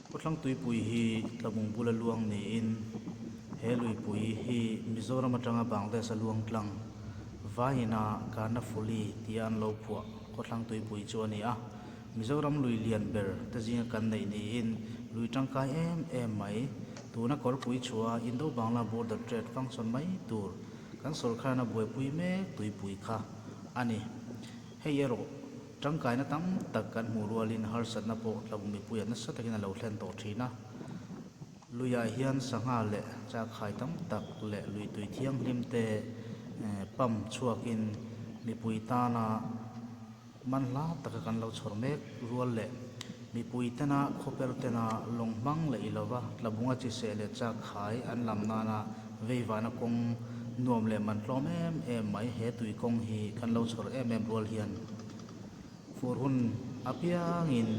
Khawthlang tuipui hi Tlabung bula luang niin he luipui hi Mizoram atanga Bangladesh a luang tlang vaiina Karnaphuli tia an lo phuah Khawthlang tuipui chu a ni a. Mizoram lui lian ber te zinga kan neih niin lui tangkai em em mai. Tuna kawrpui chhuah a Indo-Bangla Border Trade function mai tur kan sawrkharna buaipui mek tuipui kha a ni. Hei erawh tangkaina tam tak kan hmuh rualin harsatna pawh tlabung mipuiah nasa takin a lo thlen tawh thin a. Luiah hian sangha leh chakhai tam tak leh lui tui thianghlim te pump chhuakin mipui tana Man hla taka kan lo chhawr mek rual leh mipui tena khawper tena lawng hmang leh i lova tlabunga chi seh leh chak khai an lam nana veivahna kawng nuam leh man tlawm em em mai he tui kawng hi kan lo chhawr em em rual hian fur hun apiangin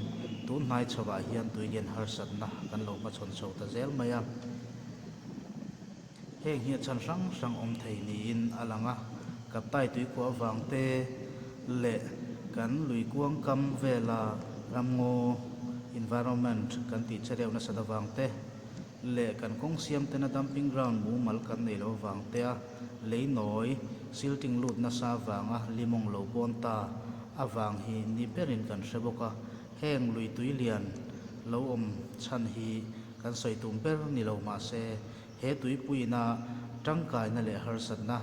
tun hnai chhovah hian tui lian harsatna kan lo hmachhawn chho ta zel mai a. Heng hi a chhan hrang hrang awm thei niin a lang a, Kaptai tuikhuah avang te leh kan lui kuang kam vela ramngaw, environment, kan tih che reuh nasat avang te leh kan kawng siam tena dumping ground mumal kan nei lo avang te a lei nawi silting lut nasa avanga limawng lo pawn ta avang hi ni berin kan hre bawk a, heng lui tui lian lo awm chhan hi kan sawi tum ber ni lo mahse He tuipuina tangkaina leh harsatna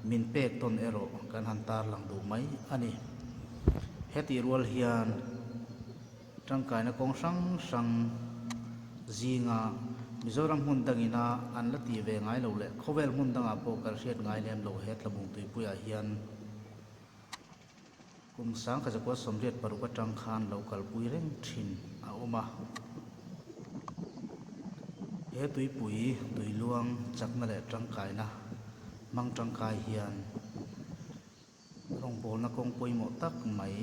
min pek tawn erawh kan han tarlang duh mai a ni. Hetih rual hian tangkaina kawng hrang hrang zinga Mizoram hmun dangina an la tih ve ngai lo leh khawvel hmun dangah pawh kan hriat ngai lem lo he tlabung tuipuiah hian Kum sangkha zakua 86 atang khan lo kalpui reng thin a awm a. He tuipui tuiluang chakna leh tangkaina hmang tangkai hian rawngbawlna kawng pawimawh tak mai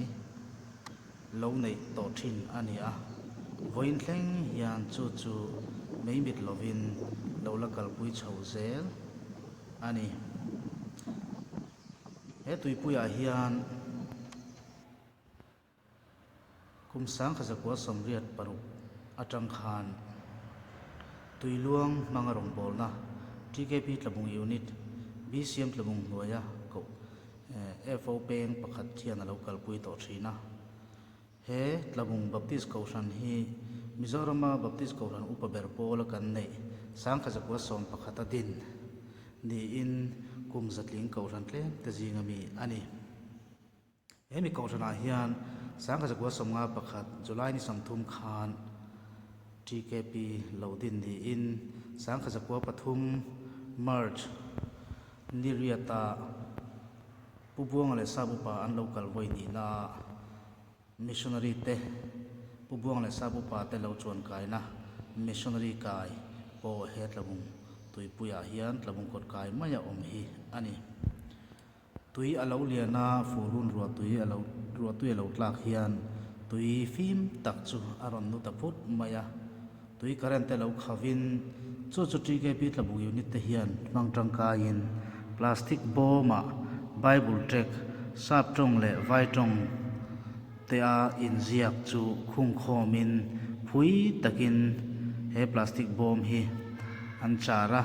lo neih tawh thin a ni a. Vawiin thleng hian chu chu mei mit lovin lo la kalpui chho zel a ni. He tuipuiah hian kum 1986 atang khan Tuiluang hmanga rawngbawlna TKP Tlabung Unit, BCM Tlabung hnuaia koh FO peng pakhat hian a lo kalpui tawh thin a. He Tlabung Baptist Kohhran hi Mizorama Baptist Kohhran upa ber pawla kan neih 1911 a din niin kum zatling Kohhran tlem te zinga mi a ni. He mi Kohhranah hian 1951 July ni 30 khan TKP lo din niin 1903 March ni riata Pu Buanga leh Sap Upa an lo kal vawi nihna ah Missionary te Pu Buanga leh Sap Upa te lo chuan kaina Missionary kai pawh he Tlabung tuipuiah hian Tlabung kawt kai mai a awm hi a ni. Tui a lo lian a, fur hun ruah tui a lo ruah tui a lo tlak hian tui fim tak chu a rawn nu ta phut mai a. Tui current te lo khavin chu chu TKP Tlabung unit te hian hmang tangkaiin plastic bawmah Bible tract, sap tawng leh vai tawng te a inziak chu khung khawmin phui takin he plastic bawm hi an char a,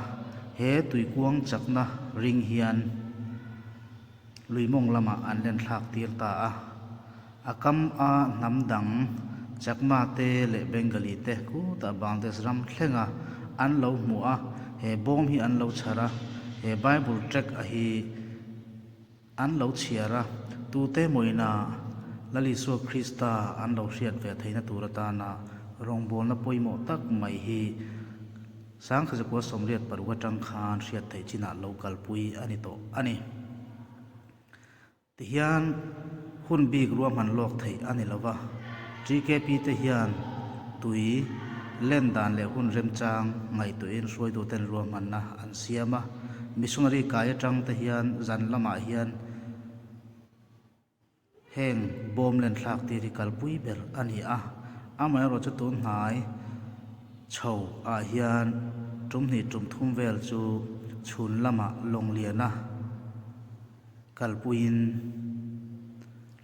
he tuikuang chakna ring hian Lui mawng lamah an len thlak tir ta a, a kam a hnam dang Chakma te leh Bengali te khutah Bangladesh ram thlenga an lo hmu a, he bawm hi an lo chhar a, he Bible tract a hi an lo chhiar a, tute mawina Lal Isua Krista an lo hriat ve theihna tur atana rawngbawlna pawimawh tak mai hi 1986 atang khan hriat theih chinah lo kalpui a ni tawh a ni. Tihian hun bik ruahman lawk theih a ni lova, TKP te hian tui len dan leh hun remchang ngaihtuahin hruaituten ruahmanna an siam a, missionary kai atang te hian zan lamah hian Heng bawm len thlak tir hi kalpui ber a ni a, amaherawh chu tun hnai chho ah hian tum hnih tum thum vel chu chhun lamah lawng liana kalpuiin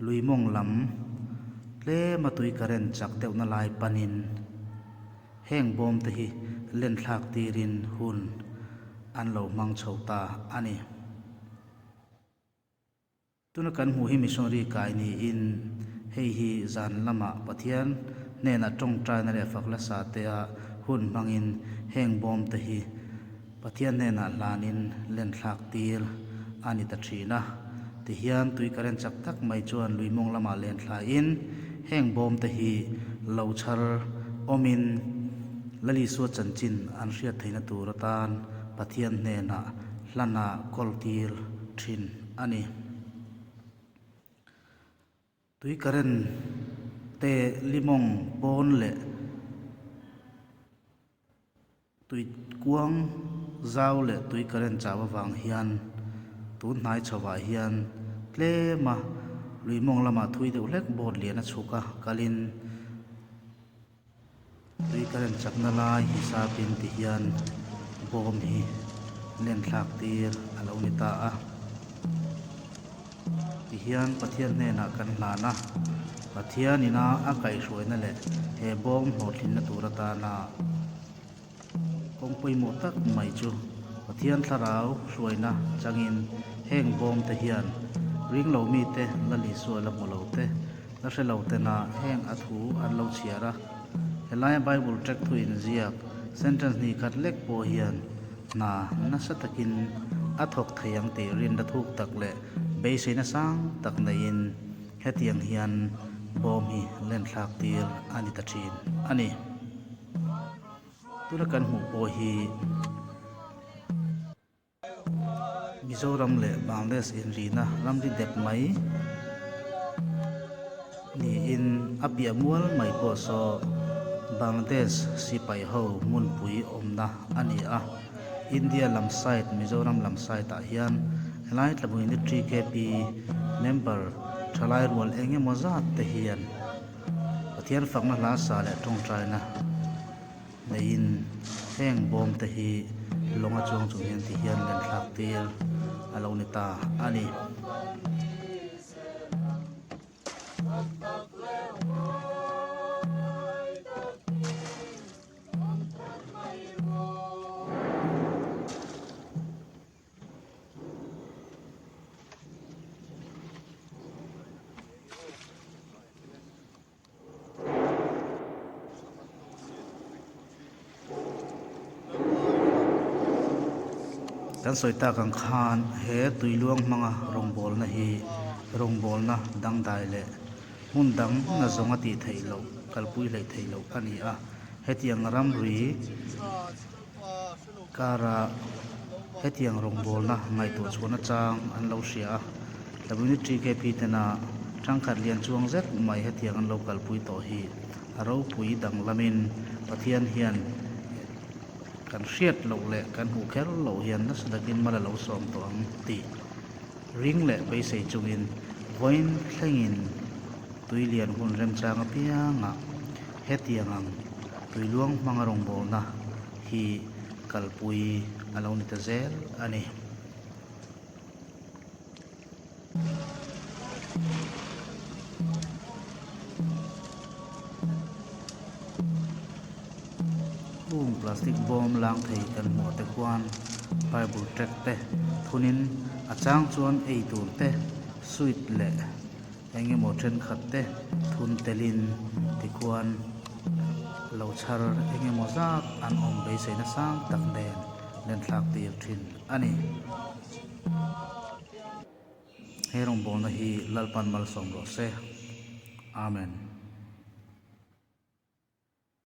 lui mawng lam tlema tui current chak deuhna lai panin. Heng bawm te hi len thlak tirin hun an lo hmang chho ta a ni. Tuna kan hmuh hi missionary kai niin hei hi zan lamah Pathian hnenah tawngtaina leh fak la sa tea hun hmangin heng bawm te hi Pathian hnenah hlanin len thlak tir a ni ta thin a. Tihian tui current chak tak mai chuan lui mawng lamah len thlain heng bawm te hi lo chhar awmin Lalisua chanchin an hriat theihna tur atan Pathian hnenah hlana kawl tir thin a ni. Tui current te limawng pawn leh Tui kuang zau leh tui current chau avang hian tun hnai chhovah hian tlema lui mawng lamah thui deuh hlek boat lian a chhuk a, kalin tui current chakna lai hisapin ti hian bawm hi len thlak tir a lo ni ta a. Ti hian Pathian hnenah kan hlan a, Pathian ina a kaihhruaina leh he bawm hlawhtlinna tur atana kawng pawimawh tak mai chu Pathian thlarau hruaina changin heng bawmte hian ringlo mite la Isua la hmu lo te, la hre lo tena heng a thu an lo chhiar a. Helaia Bible tract thu inziak sentence hnih khat lek pawh hian hna nasa takin a thawk thei ang tih rinna thuk tak leh beiseina sang tak neiin hetiang hian bawm hi len thlak tir a ni ta thin a ni. Tuna kan hmuh pawh hi Mizoram leh Bangladesh inrihna ramri dep mai niin a piah mual mai pawh saw Bangladesh sipai ho hmunpui awmna a ni a. India lam side Mizoram lam side ah hian helai tlabung unit TKP member thalai rual eng emaw zat te hian Pathian fakna hla sa leh tawngtaina neiin heng bawm te hi lawng a chuang chung hian ti hian len thlak tir a lo ni ta a ni. Kan sawi tak ang khan he tui luang hmanga rawngbawlna hi rawngbawlna dangdai leh hmun dang na zawnga tih theih loh kalpui hleih theih loh a ni a. Hetiang ramri kara hetiang rawngbawlna ngaihtuah chhuahna chang an lo hria a. WTKP tena tangkhat lian chuang zet mai hetiang an lo kalpui tawh hi a ropui danglamin Pathian hian kan hriat loh leh kan hmuh kher loh hian nasa takin mal a lo sawm tawh ang tih ring leh beisei chungin vawiin thlengin tui lian hun remchang apiangah hetiang ang tui luang hmanga rawngbawlna hi kalpui a lo ni ta zel a ni. Hung plastic bawm lang thei kan hmuh te khuan Bible tract te thunin a chang chuan ei tur te sweet leh eng emaw thenkhat te thun telin tikhuan lo chhar eng emaw zat an awm beiseina sang tak nen len thlak tir thin a ni. He rawngbawlna hi Lalpan malsawm rawh se. Amen.